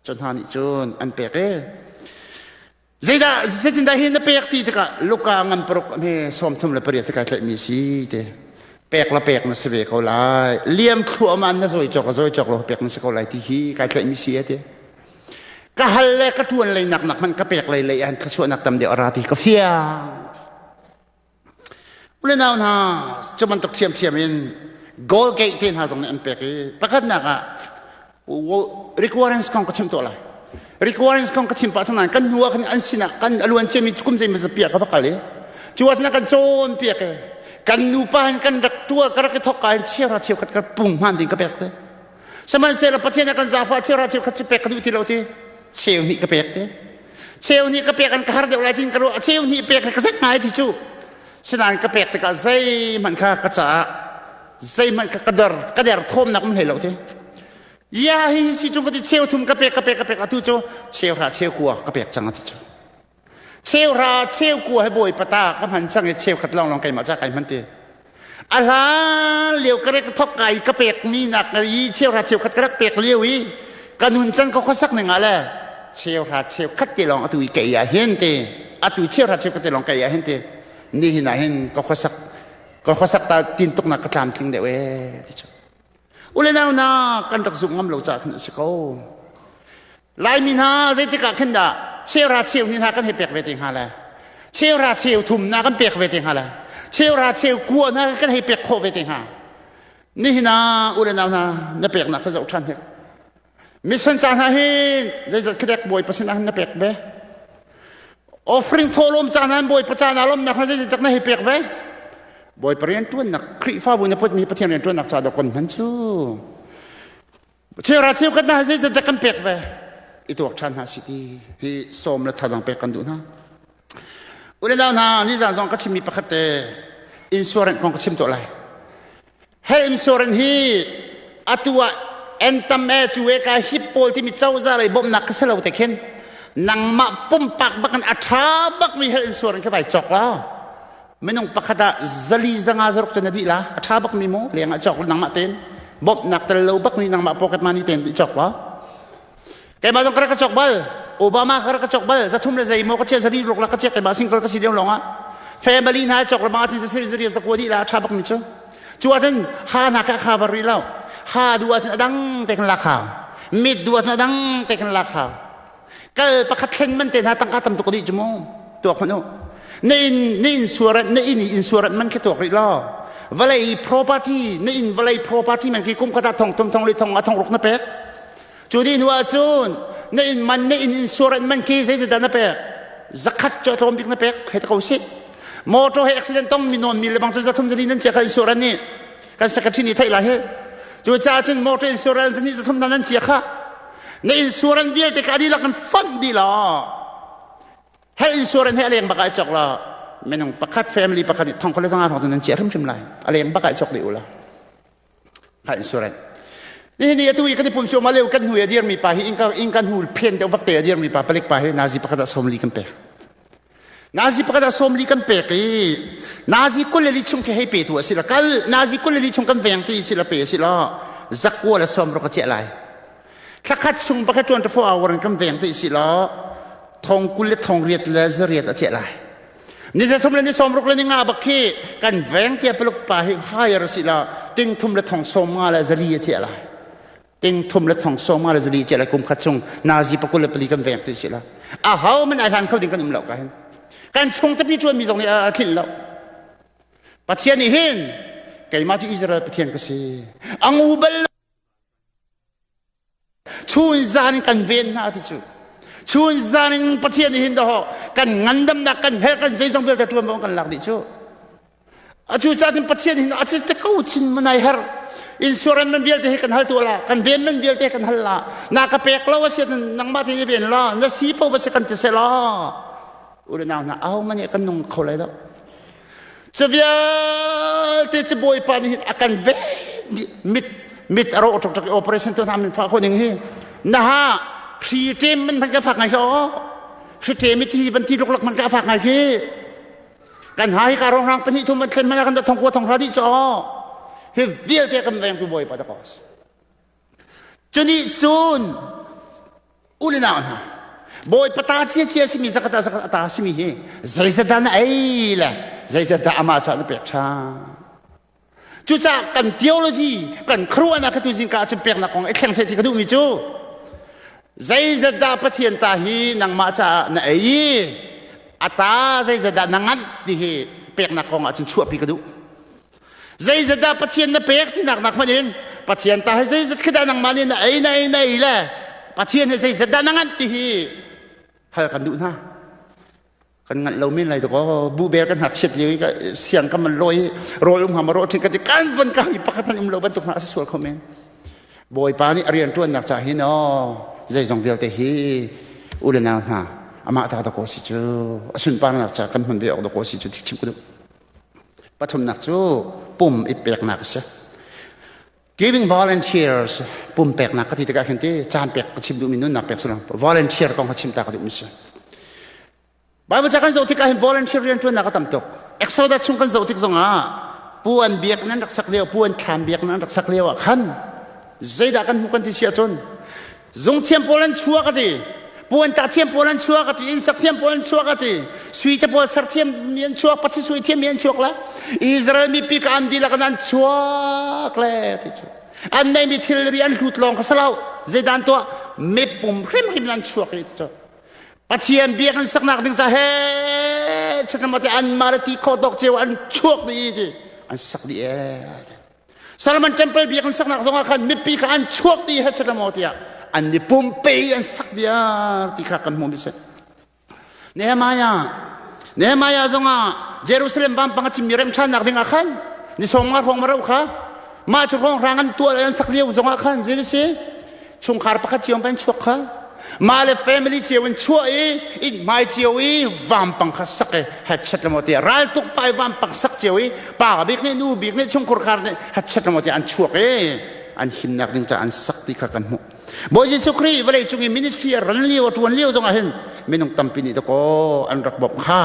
cu hna nih cun an pek e zeidah zeitindah hi na pek ti tikah luka ngan paruk me 38 tikah tlaihmi si te pek la pek na si ve ko lai liam thluahmah na zawi cawk a zawi cawk lo pek na si ko lai ti hi kai tlaihmi si e te ka hal le ka ṭuan lei nak nak hmanh ka pek lei lei an thluachuahnak tam deuh a ra ti ka fiang ule nau hna cu bantuk ṭhiamṭhiam in goal gate te hna zong nih an pek i pakhatnak ah requirements kong ka chim tuah lai. Requirements kong ka chim pah cang nain kan hnu ah khan an sinah kan aluan ciami kum zei piah ka va kal i cu ah cun kan cawn piak i kan nupa hin kan rak tua ka rak i thok ka hin chiara cheukhat ka pung hman ding ka pek te. Sihmanhsehlaw Pathian ah kan zaangfah cheuhra cheukhat cu pek ka duh ti lo ti. Cheu hnih ka pek ti. Cheu hnih ka pek an ka har deuh lai tin ka ruah. Cheu hnih pek ka zet ngai ti cu. Sinain ka pek tikah zeihmanh kha ka caah zeihmanh kha ka der ka der thawmnak um hlei lo ti. Ya hi si cung ka ti cheu thum ka pek ka pek ka pek atu cu cheu hra cheu kua ka pek cang ati cu. Cheu hra cheu kua he bawi pata ka hman cang i cheu khat lawng lawng keimah ca kai hman ti. A hlan lio ka rek thok kai ka pek mi nak i cheu hra cheu khat ka rak pek lio i ka nun can ka khuasak ning ah le cheu hra cheu khat te lawng atu i kei ah hin ti atu cheu hra cheu khat te lawng kei ah hin ti nihin ah hin ka khuasak ka khuasak ta tin tuk nak ka tlamtling deuh ee ti cu. Ule nau na kan rak zumh ngam lo caah khin a si ko. Laimi hna zeitik ah khin dah cheuhra cheu ni hna kan hei pek ve te hnga le cheuhra cheu thum na kan pek ve te hnga le cheuhra cheu kua na kan hei pek khawh ve te hnga. Nihin ah ule nau hna na peknak kha zoh ṭhan hnik. Mission ca hna hi zeizat khidek bawipa sinah na pek ve. Offering thawhlawm ca hna bawipa ca na lawmnak hna zeizat na hei pek ve. Bawipa rianṭuannak Khrihfabu na putmi Pathian rianṭuannak ca dawh kon hman cu. Cheuhra cheukhat hna zeizat dah kan pek ve. I tuak ṭhan hna si ti hi sawm le thazang pek kan duh hna. Ule nau hna nizan zong ka chimmi pakhat te insurance kong ka chim tuah lai. Health insurance hi atu ah entam e cu e ka hip pawl timi cozah lei bawmhnak ka si lo te khin nangmah pumpak bakin a ṭha bakmi health insurance kha vai cawk la minung pakhat ah zali zanga zaruk cun na dih la a ṭha bakmi mu leng ah cawk nangmah tein bawmhnak tel lo bakmi nangmah pocket money tein ti cawk la keimah zong ka rak ka cawk bal Obama ka rak ka cawk bal zathum le zei maw ka chia zali ruk la ka chia keimah single ka si lio lawng ah family hna cawk le bang ahcun zasiri zari zakua dih la a ṭha bakmi cu cu ahcun ha hna kha kha var rih lo ha du ahcun a dang te kan lak hau mit du ahcun a dang te kan lak hau kal pakhat thlen man te hna tangka tam tuk dih cu mu tuak hmanh u na in na in suarat na in insurance man khi tuak rih lo vawlei property na in vawlei property man khi kum khat ah thong thum thong li thong a thong ruk na pek cu dih hnu ahcun na in man na in insurance man khi zeizat na pek zakhat cu a tlawm bik na pek hei ta ko si motor he accident tong mi non mi le bang cu zathum zali nan chia kha insurance nih kan secretary nih theih lai he cu caah cun motor insurance nih zathum nan chia kha na insurance vialte kha dihlak in fund dih la health insurance he a leng bak ah i cawk la minung pakhat family pakhat nih thong khole zanga thong nan chia hrimhrim lai a leng bak ah i cawk dih u la kha insurance nihin ni atu i kan i pum ma leu kan hnu a dirmi pa hi in kan hul phen deuh vak te a dirmi pa palik pa hi nazi pakhat ah 40 kan pek nazi pakhat ah 40 kan pek i nazi 22 chung khi hei pe tu a si la kal nazi 22 chung kan veng ti si la pe si la zakua le som ro ka chiah lai thlakhat chung pakhat 24 hour in kan veng ti si la thong kul le thong riat le zariat a chiah lai Ni 30 le ni 60 le ni nga bak khi kan veng tia paluk pa hi hire si la ting thum le thong som nga le zali a chia lai ting thum le thong som nga le zali chia lai kum khat chung nazi pakul le pali kan veng ti si la a hau man ai hlan kho ding kan um lo ka hin kan chung tapi chuan mi zong nih a thil lo Pathian nih hin keimah cu Israel Pathian ka si angu bal Chun zan in kan ven hna ti cu. Chun zan in Pathian nih hin daw kan ngandamnak kan hel kan zeizong vialte ṭuan bang kan lak dih cu. A cu caah cun Pathian hin a te ko chin manai her. Insurance man vialte hi kan hal tu la, kan ven man vialte kan hal la. Na ka pek lo a si nangmah te i ven la, na si po va si kan ti se la. U le nau hna aho man nih kan nung kho lai lo. Cu vialte cu Bawipa nih hin a kan ven mit mit a rawh tuk tuk operation tu hna min fah khawh ning hi na ha hri ṭem man hman ka fak ngai khi aw hri ṭem i ti van ti luklak man ka fak ngai khi kan ha hi ka rong rang pahnih thum van thlen man kan thong kua thong hra dih cu aw hi vialte kan vengtu Bawipa da kos Cunih cun u le nau hna, Bawipa ta ciacia simi zakhat ah zakhat a ta simi hi zeizat dah na ei le zeizat dah amah caah na pek ṭhan. Cucaah kan theology, kan khuaruahnak kha tuzing ka ahcun peknak kong i thleng seh ti ka duhmi cu zeizat dah Pathian ta hi nangmah caah na ei i a ta zeizat dah na nganh ti hi peknak kong ahcun chuahpi ka duh. Zeizat dah Pathian na pek tinak nak hmanh in Pathian ta hi zeizat khi dah nangmah nih na ei na ei na ei le Pathian hi zeizat dah na nganh ti hi hal kan duh hna. Kan nganh lo men lai dakaw bu bel kan ngakchiat lio i siang kan man lawi rawl um hama rawh ṭhin kan ti kan van ka hi pakhat hmanh um lo bantuk hna a si sual kho men. Bawipa nih a rian ṭuannak ca hin aw zeizong vialte hi u le nau hna amah ta dakaw si cu a sunparnak ca kan hman ve awk dakaw si cu ti chim ka duh. Pathumnak cu pum i peknak a si. Giving volunteers pum peknak ka ti tikah khin ti caan pek ka chim duhmi nunnak pek si lo volunteer kong kha chim ta ka duhmi si. Bible ca kan zoh tikah hin volunteer rianṭuannak a tam tuk. Exodus chung kan zoh tik zongah puan biakinn an rak sak lio, puan thlam biakinn an rak sak lio ah khan zeidah kan hmuh kan ti si ahcun Zungthiam pawl an chuak a ti. Puantah thiam pawl an chuak a ti. Innsak thiam pawl an chuak a ti. Sui te pawl ser thiam mi an chuak, pachi sui thiam mi an chuak la. Israel mipi ka an dihlak in an chuak le ti cu. An neimi thilri an hlut lawng kha salo. Zeidan tuah mipum hrimhrim an chuak i ti cu. Pathian biakinn saknak ding ca he chitlama te an mah le ti khawh tawk cio an chuak dih ti. An sak dih ee. Solomon Temple biakinn saknak zongah khan mipi kha an chuak dih he chatlam tiah an ni pumpe i an sak viar ti kha kan hmuh mi si. Nehemiah Nehemiah zongah Jerusalem vampang a cimmi remṭhannak ding ah khan ni sawm nga hrawng marau kha mah cu hrawng hrang an tuah an sak lio zongah khan zei si chungkhar pakhat cio in chuak kha mah le family cio in chuah i inn hmai cio i vampang kha sak i headset le tiah raltuk pa i vampang sak cio i pa bik nih nu bik nih chungkhur khar nih headset le tiah an chuak i an himnak ding ca an sak ti kha kan hmuh Bawi Jesuh Khrih vawlei cung i ministry a ran lio a ṭuan lio zongah hin minung tampi nih dakaw an rak bawmh kha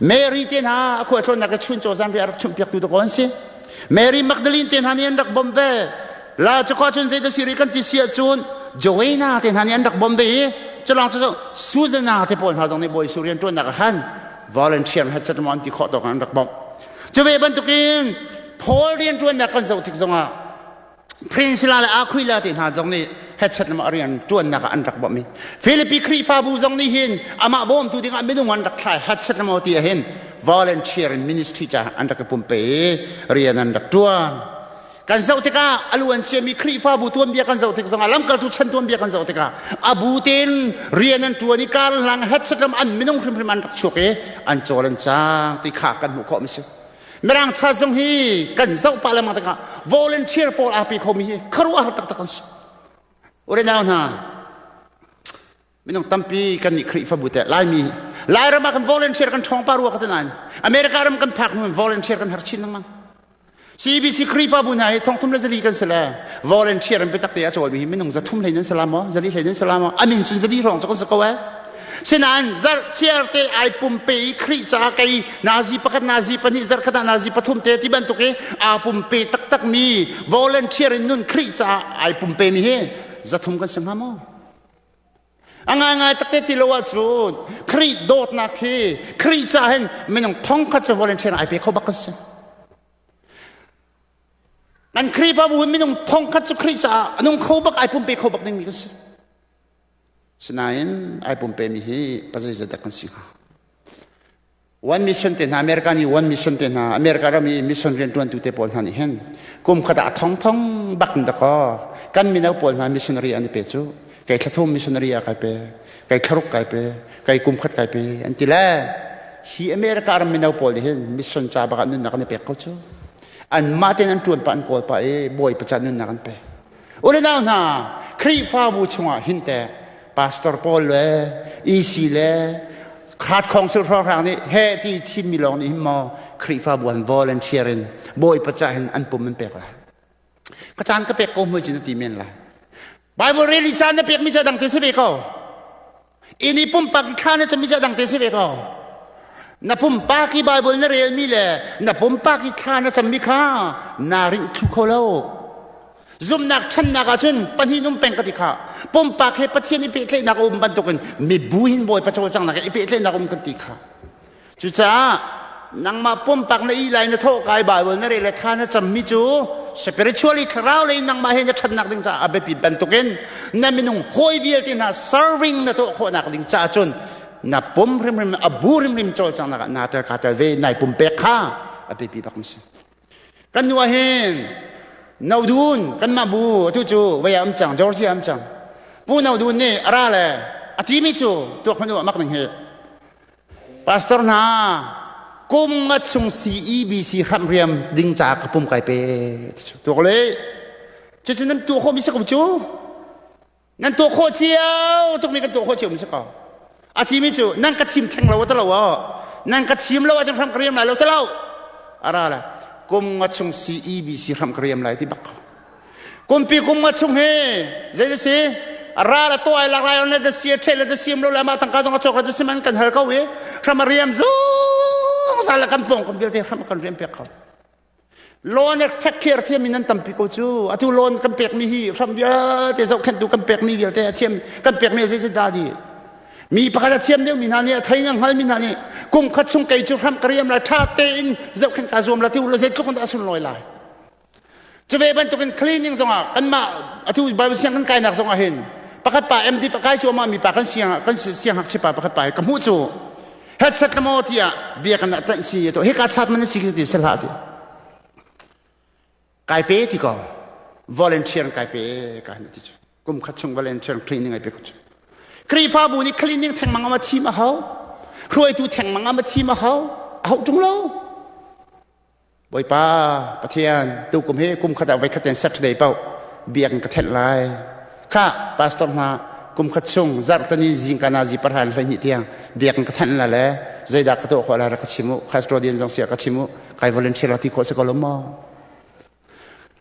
Mary te hna a khua tlawnnak i chuncaw zanriah a rak chumhpiaktu dakaw an si Mary Magdalene te hna nih an rak bawmh ve. La cu cun zei si kan ti si ahcun Joanna te hna nih an rak bawmh ve i culong cu Susanna te pawl hna zong nih Bawi Jesuh rianṭuannak ah khan volunteer he chat an ti khawh tawk an rak bawmh. Cu ve bantukin Paul rianṭuannak kan zoh tik zongah Priscilla le Aquila te hna zong nih hetchat lam a rian ṭuannak ah an rak bawmh i Philippi Khrihfabu zong nih hin amah bawmtu dingah minung an rak thlai hetchat lam ti ah hin volunteer in ministry ca an rak i pumpe i rian an rak ṭuan. Kan zoh tikah a luan ciami Khrihfabu tuanbia kan zoh tik zongah lamkaltu chan tuanbia kan zoh tikah a bu tein rian an ṭuan i kar hlang hetchat lam an minung hrimhrim an rak chuak i an cawl an cang ti kha kan hmuh khawh mi si. Mirang cha zong hi kan zoh pah lengmang tikah volunteer pawl aa pe khomi hi khuaruahhar taktak an si. Ure nau hna, minung tampi kan nih Khrihfabu te Laimi Lairam ah kan volunteer kan ṭhawng pa rua ka ti nain America ram kan phak hnu volunteer kan har chin lengmang. CBC Khrihfabu hna hi thongthum le zali kan si le volunteer an biatak te a cawlmi hi minung zathum hlei nan si la maw zali hlei nan si la maw amin cun zali hrawng cu kan si ko eh Sinain zarh chiar te ai pumpe i Khrih caah kei nazi pakhat nazi pahnih zarh khat ah nazi pathum te ti bantuk i aa pumpe taktak mi volunteer in nun Khrih caah ai pumpe mi hi zathum kan si hnga maw? A ngaingai takte ti lo ahcun Khrih dawtnak hi Khrih caah hin minung thongkhat cu volunteer ai pe kho bak kan si. Kan Khrihfabu hi minung thongkhat cu Khrih caah a nung kho bak ai pumpe kho bak dingmi kan si. Sinain ai pumpemi hi pazeizat dah kan si hnga? One mission te hna, America nih one mission te hna, America ram i mission rianṭuantu te pawl hna nih hin kum khat ah thongthong bak in dakaw kan mino pawl hna missionary an i pe cu kei thlathum missionary ah kai pe, kei thlaruk kai pe, kei kum khat kai pe an ti le hi America ram mino pawl nih hin mission ca bak ah nunnak an i pek ko cu. Anmah tein an ṭuan pah an kawl pah i Bawipa ca nunnak an pe. U le nau hna, Khrihfabu chungah hin teh pastor pawl le EC le Khat khong sul hrawng nih he ti thimmi lawng nih hin maw Khrihfabu an volunteer in Bawipa ca hin an pum an pek lai. Ka caan ka pek ko hmui cu na ti men lai. Bible rel i caan na pekmi cu dang te si ve ko. Ini pumpak i thla na cami cu dang te si ve ko. Na pumpak i Bible na relmi le na pumpak i thla na cammi kha naa rinh thlu kho lo. Zumhnak ṭhannak ahcun pahnih um peng ka ti kha. Pumpak he Pathian i pehtlaihnak a um bantukin mibu hin Bawipa cawlcanghnak he i pehtlaihnak um kan ti kha. Cucaah nangmah pumpak na ih lai na thawh kai Bible na rel le thla na cammi cu spiritually thlarau lei nangmah he na ṭhatnak ding caah a biapi bantukin na minung hawi vialte hna serving na tuah khawhnak ding caah cun na pum hrimhrim a bu hrimhrim cawlcanghnak ah naa tel kaa tel ve nai pumpek kha a biapi bak mi si. Kan nu ah hin Nodun kanmah bu atu cu vei ah um cang Georgia um cang. Pu Nodun nih a ra le a timi cu tuak hmanh u mak ning hi. Pastor hna kum nga chung CEBC hramh riam ding caah ka pum kai pe tuak le cucu nan tuah khawh mi si ko cu nan tuah khawh cio tuk mi kan tuah khawh cio mi si ko a ti mi cu nan ka thim theng lo ta lo nan ka thim lo ahcun hram ka riam lai lo ta lo a ra le kum nga chung CEBC hram ka riam lai ti bak ko kumpi kum nga chung he zei si ra la to ai la rai on le da sia the le da siam lo le ma tangka zong a chok le da sim an kan hal ko i hram a riam zung zal la kan pong kan vialte hram kan riam pek kho loan take care thiam in an tampi ko cu atu loan kan pek mi hi hram vialte zohkhenhtu kan pek mi vialte a thiam kan pek mi zei da di mi pakhat a thiam deuh mi hna nih a thei nga hngal mi hna nih kum khat chung kei cu hram ka riam lai tha tein zohkhenh ka zuam la ti u la zeitluk in dah a sunlawi lai Cu ve bantukin cleaning zongah kanmah atu Bible siang kan kainak zongah hin pakhat pa MD kai cuahmah mi pa kan siang kan sianghngakchia pa pakhat pa ka hmuh cu headset la maw tiah bia kan tanh si to hika chat man si ti se hlah ti kai pe ti ko volunteer kai pe ka ti cu kum khat chung volunteer cleaning ai pe ko cu Khrihfabu nih cleaning thengmang ama thim a hau hruaitu thengmang ama thim a hau a hau tung lo Bawipa Pathian tukum hi kum khat ah voi khat in Saturday paoh biakinn ka thenh lai. Kha pastor hna kum khat chung zarhtani zingka nazi parhan 12 tiang biakinn ka thenh la le zeidah ka tuah khawh la rak ka chim u custodian zong sia ka chim u kai volunteer la ti khawh si ko lo maw?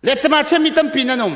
Lettama thiammi tampi nan um.